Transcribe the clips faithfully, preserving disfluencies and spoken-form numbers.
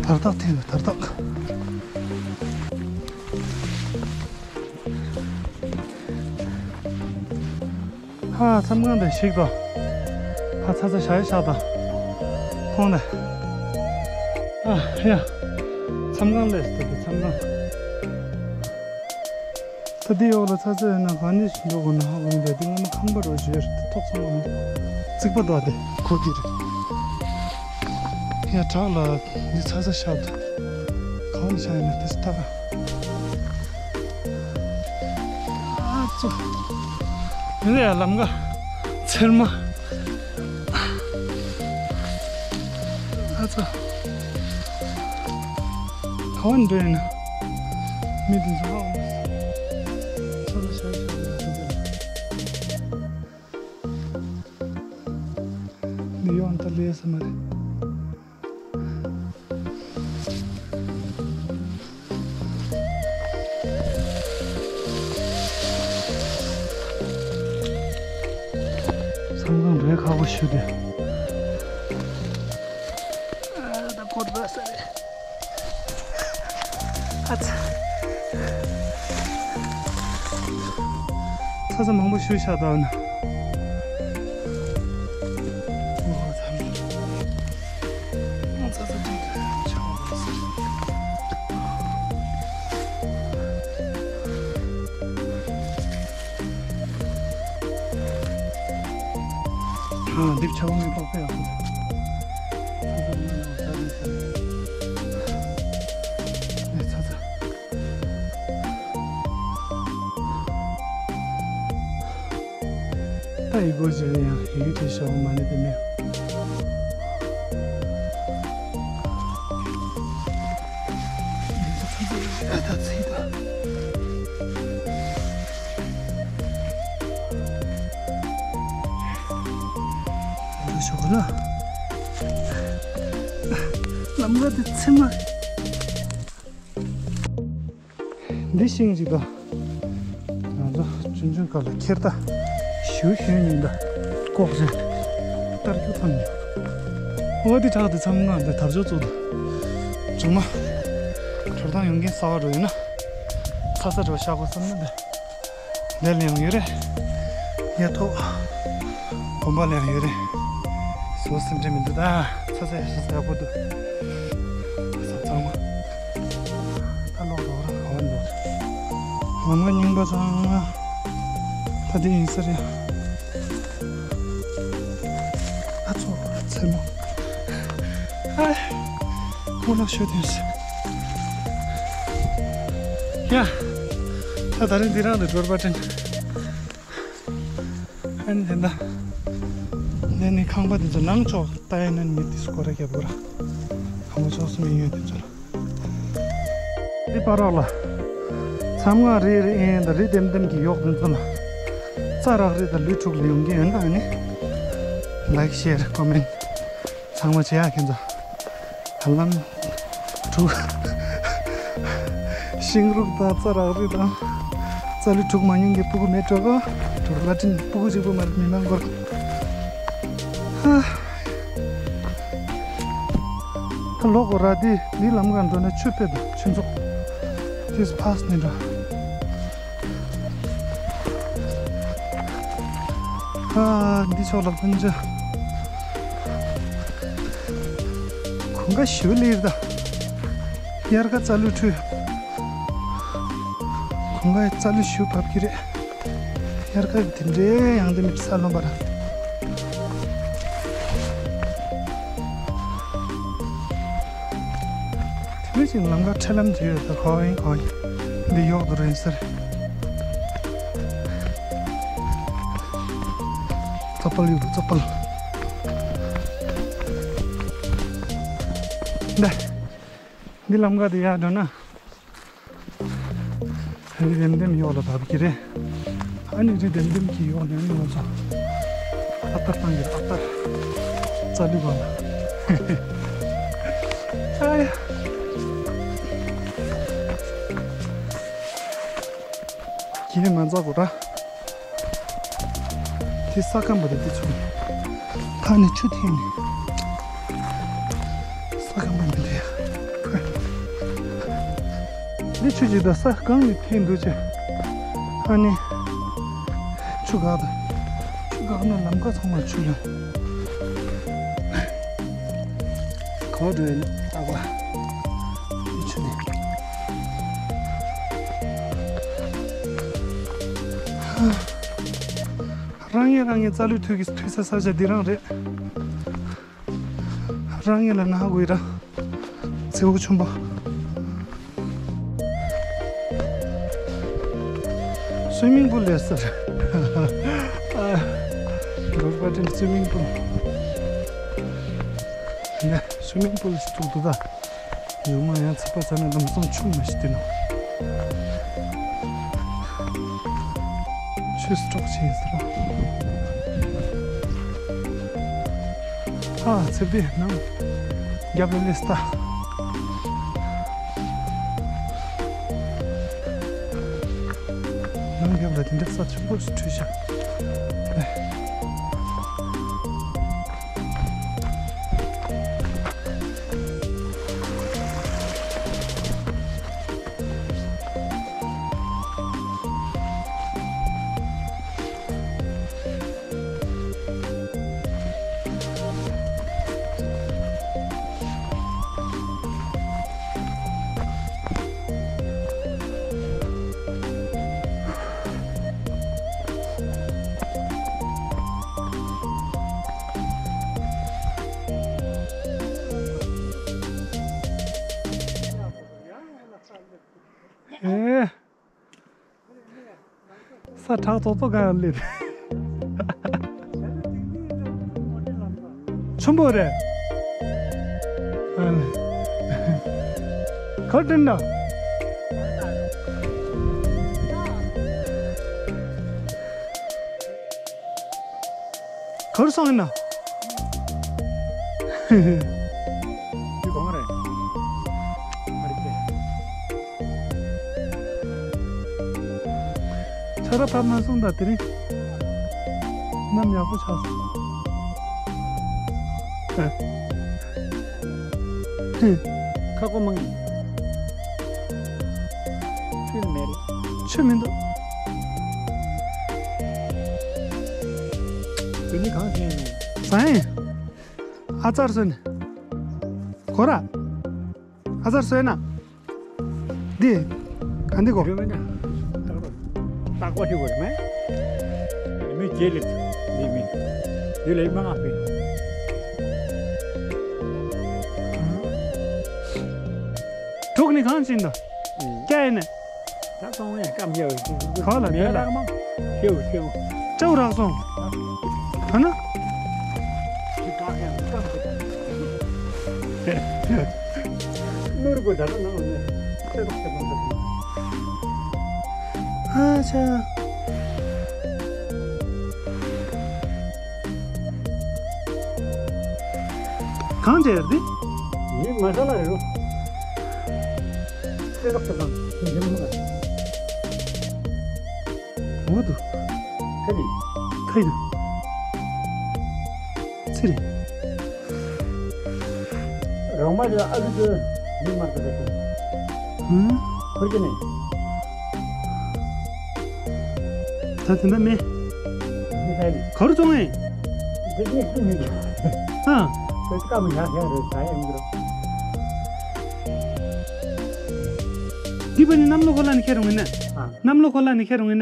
དར་ཐག་འཐེན་དང་དར་ཐག། ཧ། མཚམས་ཁང་དེ་ཞིག་ཏོ། ཧ། ཚ་ཚ་ཞག་ཡ་ཞག་དང་། མཐོང་ནས། ཨ་ཡ། མཚམས་ཁང་ལས་སུ་དེ་མཚམས་ཁང་། ད་འདི་ཡོག་ལ་ཚ་ཚ་ཡོད་ན་ག་ནས་འགྲོ་དགོས་ན་ཧ་གོ་མི་འདུག་འདི་སྔོན་མ་ཁང་པ་རོ་ཞེས་ཏོག་ཙམ་ལ་མི་འདུག་རྩིག་པ་འདུག་དེ་ཁོ་གི་རེད། ཡ་བྲག་ལ་འདི་ཚ་ཚ་ཞབས་གང་ནས་ཤར་ཡོད་ན་དེ་ཚོ་ཐག་ཨ་ཙོ། འདི་ལ་ཡ་ལམ་ཁ་ཚེར་མ། ཨ་ཙོ། ག་བ་འགྲོ་ཡིན་ན། མི་དེ་ཚོ་ཧ་གོ་མ་སོང་། ཚ་ཚ་ཞབས་ཞབས་ལ་ཚ་ཚ་ལ། འདི་ཡོང་ད་ལས་ས་མ་རེད། མཚམས་ཁང་རེད་ཁག་པོ་ཞུ་དེ། ཨ་ད་ཀོར་བ་ས་རེད། ཨ་ཚ། ཚ་ཚ་མང་པོ་ཞུ་ཤ་དང་ན། ཨོ་ཚ། ཨོ་ཚ་ཚ་ཅིག་ཆགས་པ་ས། ཨ་འདིར་ཆགས་པ་མི་ཕོག་པ་ཡག་པོ། ཚ་ཚ་མི་ཡང་ཚ་རིང་ཚ་རིང་། ཨེ་ཚ་ཚ། ད་ཡི་གོ་ཞིག་ཡང་ཡུལ་དེ་ཤོག་མ་ནི་དེ་མེད། ད་ཚིག་ད། ད་ཤོག་ལ། ལམ་ཁ་དེ་ཚེར་མ། འདི་ཤིང་ཅིག་དང་། ང་ཚོ་ཆུང་ཆུང་སྐབས་ལ་ཁྱེར་ད། ཞུ་ཞུ་ཉིན་ད། ལྐོག་ཟེར། ལྟར་རྒྱུ་ཚང་ཉིན། འོ་འདི་བྲག་དེ་མཚམས་ནང་དེ་དར་ལྕོག་བཙུགས་ད། བྱུང་ན། གྲོར་ཐང་ཡོང་མཁན་གསར་པ་འགྲོ་ཡོད་ན། ཚ་ཚ་འགྲོ་བཞག་དགོས་བསམ་ན་འདི། ལས་ལ་ཡང་ཡོད་རེད། ཡ་ཐོག་དགོན་པ་ལ་ཡང་ཡོད་རེད། བཟོ་སེམས་ཁྲལ་མི་འདུག་ད་ཚ་ཚ་ཡ་ཤ་ས་ཡག་པོ་འདུག་ས་གཙང་མ། ད་ལོག་འགྲོ་ར་ག་བ་འགྲོ། ངམ་ག་རྙིང་པ་ཚང་མ། ད་འདི་ཡིན་ས་རེད། ཨ་ཚོ་ཚེར་མོ། ཨ། ཁོ་ལ་ཤོད་དུས། ཡ། ད་ད་རིང་འདི་རང་ལ་སྒྲོལ་པ་དྲན། ཨ་ནི་དེ་འདྲ། འདི་ནི་ཁང་པ་འདི་ཚོ་ནང་ཕྱོགས་ལྟ་ཡ་ན་མི་དེ་སྐོར་ར་རྒྱབ་པོ་ར། ཁང་པ་ཕྱོགས་སུ་མི་ཡོད་དེ་ཚོ་ལ། འདི་པར་རོགས་ལ། མཚམས་ཁང་རི་རི་ཨེན་དང་རི་ལྡེམ་ལྡེམ་གྱི་ཡོག་དེ་ཚོ་ལ། རྩྭ་རག་རི་དང་ལུད་ཕྲུག་ལ་ཡོང་གི་ཡོད་ན་ཨ་ནི། ལའིག་ཤེར་ཀོ་མེན་ཚང་མ་བྱེད་ཡག་ཁྱེད་ཚོ། ཧ་ལམ། དྲུག་ཤིང་རུག་དང་རྩྭ་རག་རི་དང་། རྩྭ་ལུད་ཕྲུག་མ་ཉུང་གི་སྤུ་གུ་མེད་འགྲོ་གོ། དྲུག་བླ་སྤྲིན་སྤུ་གུ་གཅིག་པུ་མ་རེད་མི་མང་སྐོར། ཧ། ད་ལོག་གོ་ར་དེ་འདི་ལམ་ཁ་འགྲོ་ན་ཆུ་དཔེ་དང་ཆུ་མཛོག་དེས་ཕག་ནི་འདྲ། ཨ། འདི་ཕྱོགས་ལ་ཀུན་ཅ། གོང་ཁ་ཞུ་ལིར་ད། དབྱར་ཁ་རྩྭ་ལུད་འཁྲུད། གོང་ཁ་རྩྭ་ལུད་ཞུ་བབས་ཀྱི་རེད། དབྱར་ཁ་དེ་འདྲའི་ཡང་དེ་མི་ས་ལོན་པ་ར། དེ་ནས་ཅིག་ལམ་ཁ་འཕྲེད་ལམ་ཅིག་ཡོད་ད་གོ་ཡིན་གོ་ཡིན། འདི་ཡོག་ཏུ་རེད་ཟེར། རྩ་པལ་ཡོད་རྩ་པལ། འདི། འདི་ལམ་ཁ་དེ་ཡར་འགྲོ་ན། རི་ལྡེམ་ལྡེམ་ཡོག་ལ་བབས་ཀྱི་རེད། ཨ་ནི་རི་ལྡེམ་ལྡེམ་གྱི་ཡོག་ནས་ནི་ང་ཚོ་ཨ་ཏར་བཏང་གི་རེད་ཨ་ཏར། རྩྭ་ལུད་བ་ལ། ཨ་ཡ། གྱིས་མ་འཛག་གོ་ར། དེ་ས་ཁམས་པ་དེ་དེ་ཚོ་ནི། ཕ་ནི་ཆུ་ཐིགས་ནི། ཁམས་པ་མི་འདུག་འདི་ཆུ་ཅིག་ད་ས་གང་ནས་འཐེན་འདུག་ཅེ། ཨ་ནི། ཆུ་འགག་ད། ཆུ་འགག་ན་ལམ་ཁ་ཚང་མ་ཆུ་ཡོད། ག་བ་འགྲོ་ཡིན་ཨ་བ། འདི་ཆུ་ནི། རང་ཉིད་རང་ཉིད་རྩ་ལུས་ཐུག་གི་ཐུག་ས་ས་ཆ་འདི་རང་རེད། རང་ཉིད་ལ་ན་དགོས་ར། མཛེས་པོ་ཆེན་པོ། སུའི་མིང་པུལ་ལས་ཟེར། རོར་པ་ཏྲིན་སུའི་མིང་པུལ། ནས་སུའི་མིང་པུལ་ཞིག་བཙུགས་འདུག་ད། ཉུང་མ་ཡང་ཚིག་པ་ཚ་ནས་ལམ་སང་ཆུང་མ་ཞིག་བསྟན་ནོ། ཆུ་སི་ཊོག་ཆེ་ཟེར་རོ། ཨ་ཚེ་བདེ་ནང་རྒྱབ་ལ་ལེ་སྟ། ནང་རྒྱབ་ལ་དེ་འདྲ་ས་ཆེན་པོ་ཞིག་བྲུས་ཤག་ཨེ། ས་ཁྲག་ཙོག་ཙོག་ག་ཡང་སླེབས། ཆུན་པོ་རེད། ཨ་ལེ། གར་དྲན་ན། གར་སོང་ཡིན་ན། འདི་གང་རེད། ཨ་རི་ཀའི། ཆར་པ་བབས་ན་སོང་ད་དེ་རིང་། གནམ་ཡག་པོ་ཆགས་སོང་། ཨ། ཁ་སྐོམ་མང་། ཆུ་མེད་རེད། ཆུ་མི་འདུག་དེ་ནི་གང་བྱས་ནས། ཟ་ཡིན། ཨ་ཙར་སོན། གོ་ར། ཨ་ཙར་སོན་ན། འདི། ག་འདི་གོ། རེད་མེད་ན། རྟག་པ་ཞིག་གོ་རེད་མེད། མི་རྗེས་ལེབ། འདི་མི། འདི་ལེབ་མ་ང་ཕེ། དྲུག་ནི་གང་ཕྱིན་དོ། སྐྱ་ཡིན་ནི། ད་སོང་བས་སྐམ་ཡོད། ག་ལ་མེད་ལ། ལག་མ། ཤེའུ་ཤེའུ། ཅའུ་རག་སོང་། ཨ་ན། ཅི་ག་ཡང་སྐམ་གི་ད། ནོར་གོ་ད་ནང་ནས་ཚེ་རོགས་ཚེ་རོགས་ད། ཨ་ཅག་གང་བྱས་ཡོད་དེ། ཡིན་མ་ས་ལ་རེད་རོ། ཚེ་རོགས་ཚེ་རོགས་ད་ཞིང་ཆེན་མོ་ལ། འོ་དུ། ཁ་རི། ཁ་ཡི་དུ། ཚེ་རི། རོང་མ་ལ་ཨ་ལུ་ཚོས་མི་མར་དུ་བེད། ཧུམ། ཁོར་གི་ནས། ད་དེ་འདྲ་མེད། མི་ཚེ་རི། ག་རུ་བཙོང་ངེ། འདི་ནས་ཀི་ཉིད། ཨ། ཁོས་སྐམ་ཡག་ཡག་རེད་ད་ཡང་འགྲོ། འདི་བ་ནི་གནམ་ལོ་ཁོ་ལ་ནི་ཁྱེར་འོང་ངེ་ན། ཨ། གནམ་ལོ་ཁོ་ལ་ནི་ཁྱེར་འོང་ངེ་ན།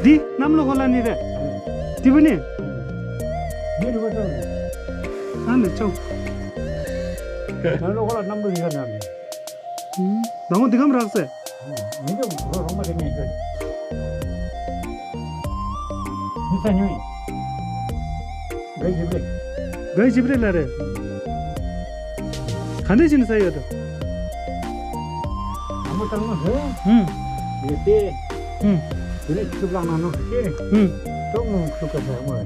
འདི་གནམ་ལོ་ཧོ་ལ་ནི་རེད། འདི་བུ་ནི། འདི་རུ་བ་ཙམ་རེད། ཨ་ནི་ཅོ། གནམ་ལོ་ཧོ་ལ་གནམ་ལོ་ཡི་ག་ནམ་རེད། ད་ངོ་འདི་གམ་རག་སེ། མི་འདུག་རོ་རོ་མ་རེད་ངས་ཤོད། མི་ཚ་ཉུང་ཡིན། གའི་ཇིབ་རེད། གའི་ཇིབ་རེད་ལ་རེད། ག་འདྲས་བྱས་ནས་ཟ་ཡོད་དོ། ཨ་མ་ཚང་མ་ཧུ། ཧུམ། ཡོད་དེ། ཧུམ། དེ་ནས་ཆུ་བླངས་ན་ནོ་ཧུ་ཤེས། ཧུམ། ཏོག་མོ་ཆུ་ཀ་ཟ་མོ།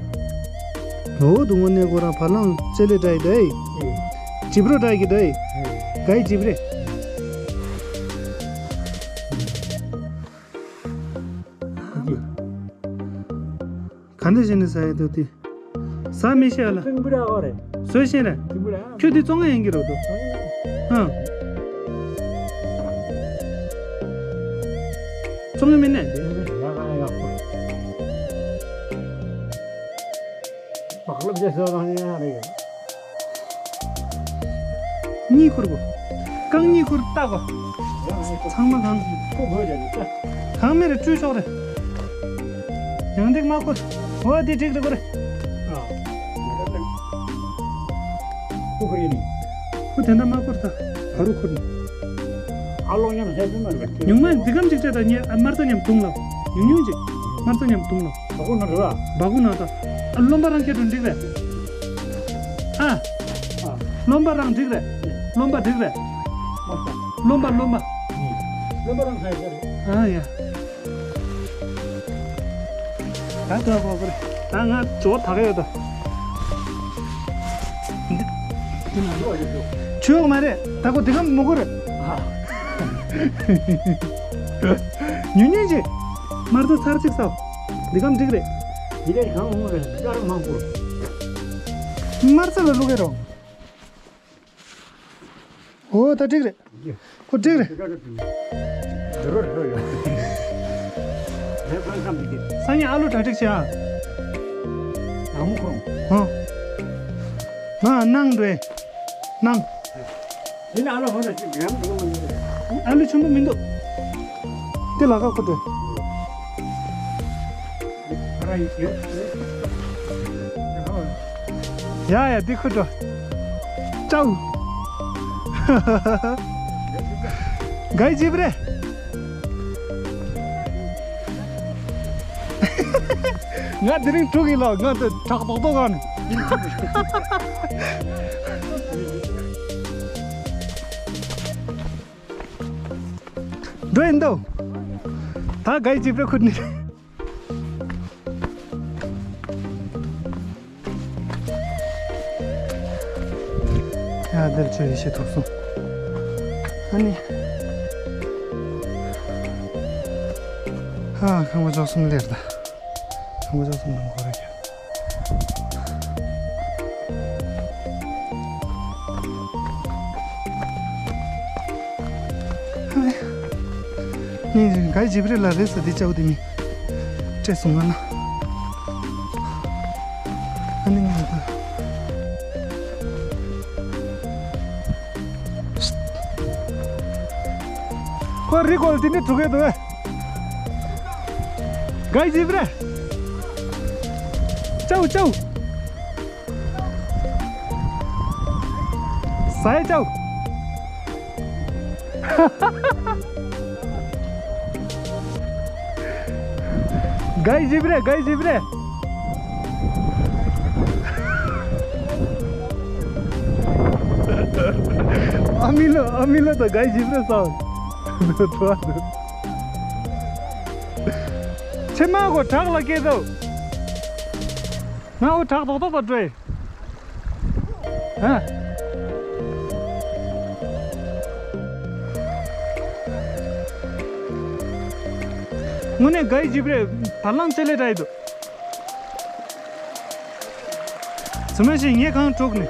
ལོ་དུ་ངོ་ནས་ཁོ་རང་བ་ལང་ཅེ་ལེ་དྲ་ཡི་དེ། ཨེ། ཇིབ་རོ་དྲ་གི་དེ། ཨེ། གའི་ཇིབ་རེད། ག་འདྲས་བྱས་ནས་ཟ་ཡོད་དོ་དེ། ཟ་མི་ཤེས་ལ། ཙིང་པུ་ར་ཨོ་རེད། བཟོས་ཤེས་རེད། ཙིང་ ཁྱོད་འདི་བཙོང་ཡ་ཡིན་གྱི་རེད་དོ། ཨང་། བཙོང་ཡ་མིན་ནས་འདི། གཉིད་ཁུར་དགོས། རྐང་གཉིད་ཁུར་བཏགས་པ། ཚང་མ་གང་། གང་མེད་རེད། བཀྲུས་ཆོག་རེད། ཡང་འདེགས་མ་ཁུར། འོ་འདི་འགྲིག་རེད་གོ་རེད། ཁུ་དེ་འདྲ་མ་ཁུར་ད། བ་རུ་ཁུར་ནས། ཨ་ལོ་མཉམ་ཟས་དུས་མ་རེད། ཉུང་མ་འདི་གམ་ཅིག་སྤྲད་ད་ཉེ་དམར་རྩྭ་མཉམ་བཏུང་ལ། ཉུང་ཉུང་ཅིག་དམར་རྩྭ་མཉམ་བཏུང་ལ། བ་ཀུ་ན་ར། བ་ཀུ་ན་ད། ཨ་རློན་པ་རང་ཁྱེར་དུ་འགྲིག་རེད། ཨ། རློན་པ་རང་འགྲིག་རེད། རློན་པ་འགྲིག་རེད། རློན་པ་རློན་པ། རློན་པ་རང་ཁ་ཡོད་རེད། ཨ་ཡ། ད་ལྟ་གོ་གོ་རེད། ད་ང་ཇོ་ཐག་ཡོད་ད། ཆོས་མ་རེད། ད་གོ་དེ་གམ་མོ་གོ་རེད། ཉུ་ཉུ་ཅི། མར་ཚ་ཚར་གཅིག་ཟ། འདི་གམ་འགྲིག་རེད། འདི་རེད་གང་མོ་རེད་ཀར་མང་པོ། མར་ཚ་ལ་བླུག་གི་རོ། ཨོ་ད་འགྲིག་རེད། ཁོ་འགྲིག་རེད། སང་ཉིན་ཨ་ལུ་གྲ་སྒྲིག་བྱེད་ཨ། ནང་མོ་ཁོང་། ཧོ། ང་ནང་འགྲོ། ནང་། ཡིན་ཨ་ལུ་ཧོ་ན་ཅིག་འགྲམ་འགྲོ་མི་འདུག་ཨ་ལུ་ཆུང་པོ་མི་འདུག་དེ་ལ་ཁ་ཁོ་འགྲོ། ཡ་ཡ་འདི་ཁུ་འགྲོ། ཅའུ། གའི་ཇིབ་རེ། ང་དེ་རིང་དྲུག་ཡིན་ལ་ང་དེ་ཁྲག་དོག་དོག་ག་ནས། འགྲོ་ཡིན་དོ། ད་གའི་ཇིབ་རེ་ཁུར་ནི། ཡ་འདིར་ཆུ་ཡེ་ཤེས་ཐུག་སོང་། ཨ་ནི། ཧ་ཁང་པ་ཅོག་གསུམ་ལེར་ད། ཁང་པ་ཅོག་གསུམ་ནང་གོ་ར་ཁྱེར། ནི་གའི་ཇིབ་རེ་ལ་རེ་ས་དེ་ཅའུ་དེ་མི། སྤྲད་སོང་ང་ན། ཨ་ནི་ང་ད། ཁོ་རི་ཀོལ་དེ་ནི་དྲུག་གེ་དུ་བས། གའི་ཇིབ་རེ། ཅའུ་ཅའུ། ས་ཡ་ཅའུ། གའི་ཇིབ་རེ་གའི་ཇིབ་རེ། ཨ་མི་ལོ་ཨ་མི་ལོ་ད་གའི་ཇིབ་རེ་ས། ཕྱི་མ་གོ་བྲག་ལ་སྐྱེས་དོ། ང་འུ་བྲག་རྡོག་རྡོག་པ་འགྲོ་ཡི། ཧ། དངོས་གནས་གའི་ཇིབ་རེ་བ་ལང་ཅེ་ལེ་འདྲ་ཡི་འདུག་ཚུ་མ་ཤི་ངས་གང་དཀྲུག་ནི།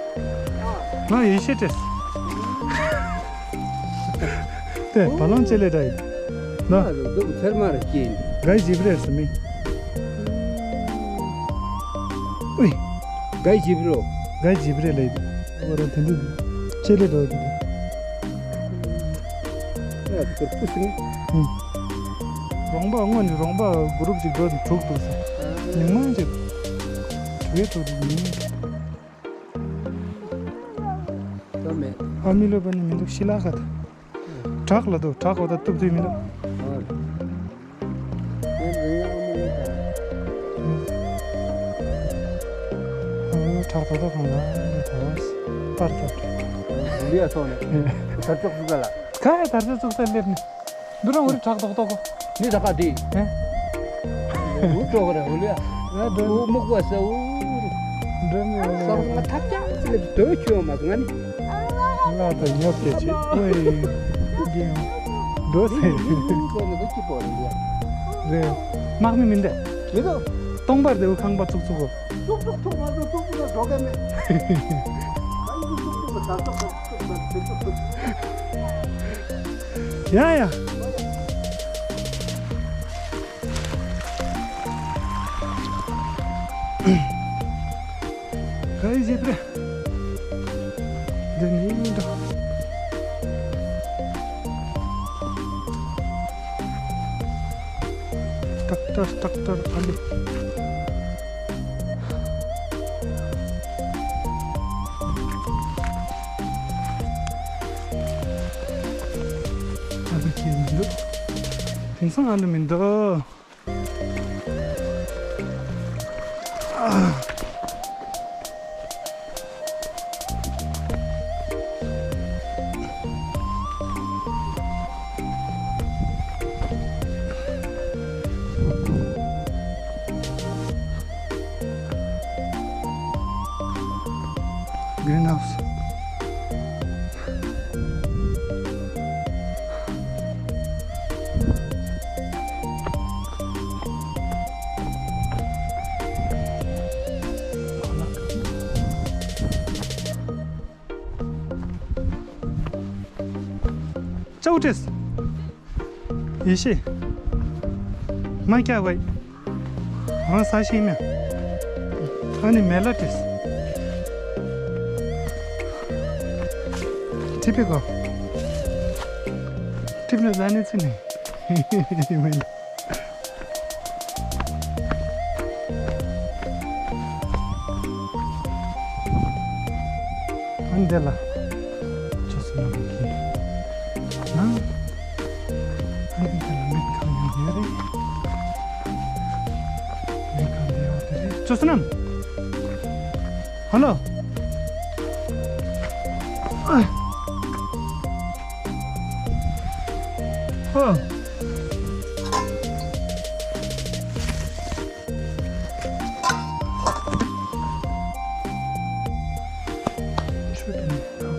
ང་ཡེ་ཤེས་སྤྲད། དེ་བ་ལང་ཅེ་ལེ་འདྲ་ཡི། ན། ང་ཚོ་སྡུག་ཚེར་མ་རེ་སྐྱེས་ནི། གའི་ཇིབ་རེ་སུ་མི། ཨུའི། གའི་ཇིབ་རོ། གའི་ཇིབ་རེ་ལེ། འོ་ར་དེ་འདི། ཅེ་ལེ་འགྲོ་དེ། ཡ་དེ་ཕུ་སི་ནི། ཧུམ། རོང་པ་སྔོན་ནས་རོང་པ་གུ་རུབ་ཅིག་འགྲོ་དྲུག་འདུག་ཟེར། ཉིན་མང་ཅིག་དྲུག་དྲུག་ཉིན། ད་མེད། ཨ་མི་ལོ་པ་ནི་མི་འདུག་ཤི་ལ་ཁ་ད། བྲག་ལ་འདུག་བྲག་འོ་ད་གཏུབ་དུས་མི་འདུག་ཨ་མི་ལོ་ད། ཨ་བྲག་ད་ད་གང་ལ་ད་པར་རྒྱབ། ལུས་ཡ་སོང་ནས་དར་ལྕོག་བཙུགས་ལ། ཁ་ཡ་དར་ལྕོག་བཙུགས་ལེབ་ནས། འདི་རང་འོ་རི་བྲག་རྡོག་རྡོག་གོ། ནི་ད་ག་དེ། ཧེ། འུ་ཏོ་ག་ར་འུ་ལ། ང་འགྲོ། འུ་མུག་པ་ས་འུ། འགྲོ་མི་འུ་ལ། ས་ང་ཐབས་ཅག་ལེ་དོ་ཁྱོད་མ་ང་ནི། ང་ད་ཉོབ་ཀྱི་ཆེ་ཨོའི། རྒན། འགྲོ་ཟེར། འགྲོ་ནི་ག་ཅི་པོ་རེད་ཡ། རེད། དམག་མི་མིན་ཏེ། མི་འདུག་སྟོང་པར་དེའུ་ཁང་པ་བཙུགས་བཙུགས་གོ། ཙུག་ཙུག་ཙུག་མ་ཙུག་ཙུག་ཙུག་འགྲོ་ག་མེད། ཁང་པ་ཙུག་ ཡ་ཡ། ག་རེ་བྱེད་པ་རེད། འདི་ནི་འདྲ། ཏག་ཏར་ཏག་ཏར་ཨ་ལུ། ཨ་ལུ་སྐྱེས་མི་འདུག་དེང་སང་ཨ་ལུ་མི་འདུག Greenhouse. ཅའོ་ཀྲེས། ཡེ་ཤེས། མ་ཀྱ་བའི། ང་ས་ཞིང་མེ། ཨ་ནི་མེ་ལ་ཏིས། ཏི་པི་ཀོ། ཏི་པི་ལ་ནི་ཚི་ནི། མེ་ལ། ཨ་ནི་དེ་ལ། ཅོ་སི་ན་གི། ན། ཨ་ནི་དེ་ལ་མེད་ཁང་ཡང་ཡོད་རེད། མེད་ཁང་དེ་ཡོད་དེ་རེད། ཅོ་སི་ན། ཧ་ལོ། ཨ། ཧོ། ཆུ་དང་།